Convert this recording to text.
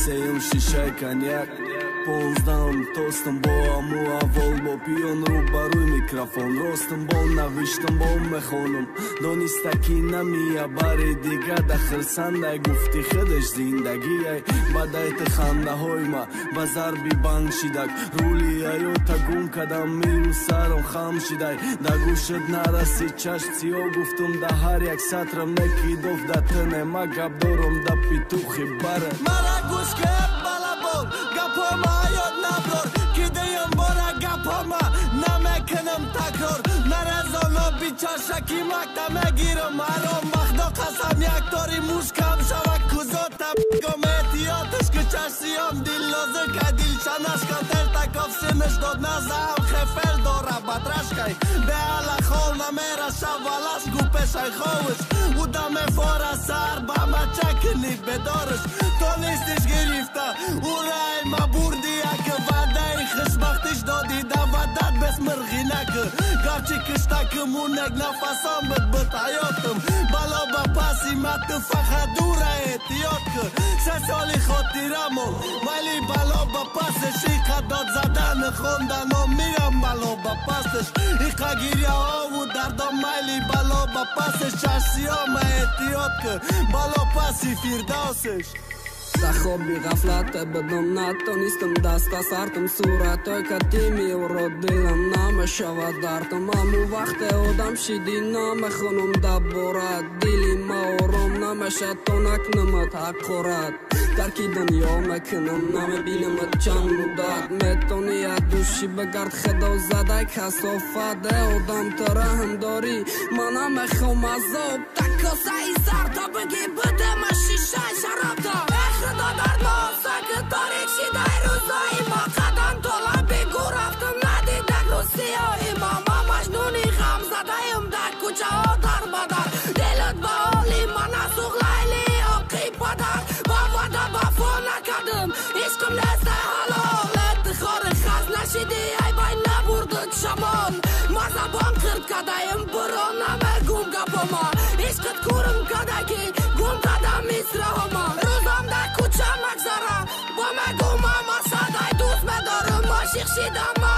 Сеюм шишаи коньяк, понздаҳум тостам бо аму аввол бо пиён рӯ ба рӯи микрофон. Ростам бо навиштам бо мехонам, дониста ки намия бари дига да хирсандай гуфти худаш зиндагиай. Бадайти хандаҳои ма ба зарби банг шидак, рули ҳаёта гум кадам, миру сарам хам шидай. Да гӯшат нарасид чашм сиё гуфтум да ҳар як сатрам некидоф да тне ма гап дорам да петухи бара. Мара гӯш кеб балабол, гапома ёд наброр, ки дуюм бора гапома намекунам такрор. Нарезоно бичашаки макта мегирам ҳаром, бахдо қасам як тори муш кам шава кузота гом эҳтиётш ки чашсиём диллозика дилшанашка тертаков синаш дод назаам хефел дора батрашкай беала хол намера шавалаш гупешай ховиш уда мефора сар ба мачакни бедориш то нестиш гирифта урай ма бурди як ваъдаи хушбахтиш доди да ваъдат бес мирғи накӣ гарчи киштаки мунек нафасон бит бит ҳаётам бало ба паси ма ту фақат дура эҳтиёт кӣ се соли хотирамон майли бало ба пасаш иқа дод задан хонданом мирам бало ба пасаш иқа гиряҳову дардом майли бало ба пасаш чашсиёма эҳтиёт кӣ бало паси фирдавсеш. Да хоби ғафлате будам, натонистам даста сартам суратой катими уро дилам намешавад дартам. Аму вақте одам шиди намехонам да бора, дили ма ором намешад то накунамат ҳақорат. Тарки дунё мекунам, намебинамат чанд муддат, метони аз души бигард худо задай касофат. Э одам ту раҳм дорӣ, ман намехом азоб, та косаи сарта биги бидема шишаи шаробта. Худо дар носак торик шидай рӯзои ма, қадам тола бигӯ рафтам надидак рӯсиёи ма. Ма маҷнуни ғамзадаем дар кӯчаҳо дар бадар, дилат ба ҳоли ма насӯх лайли оқи падар. Ба ваъда вафо накардам, ишқим неста ҳалол, эттихори хас нашиди ай бай набурдуд шамол. Ма забон қирд кадаем биро намегум гапома, ишқит кӯрм кадаки гум кадам мисраҳома. Рӯзам дар кӯча магзара, бо мегумам асадай дӯст медорам, ошиқ шидам.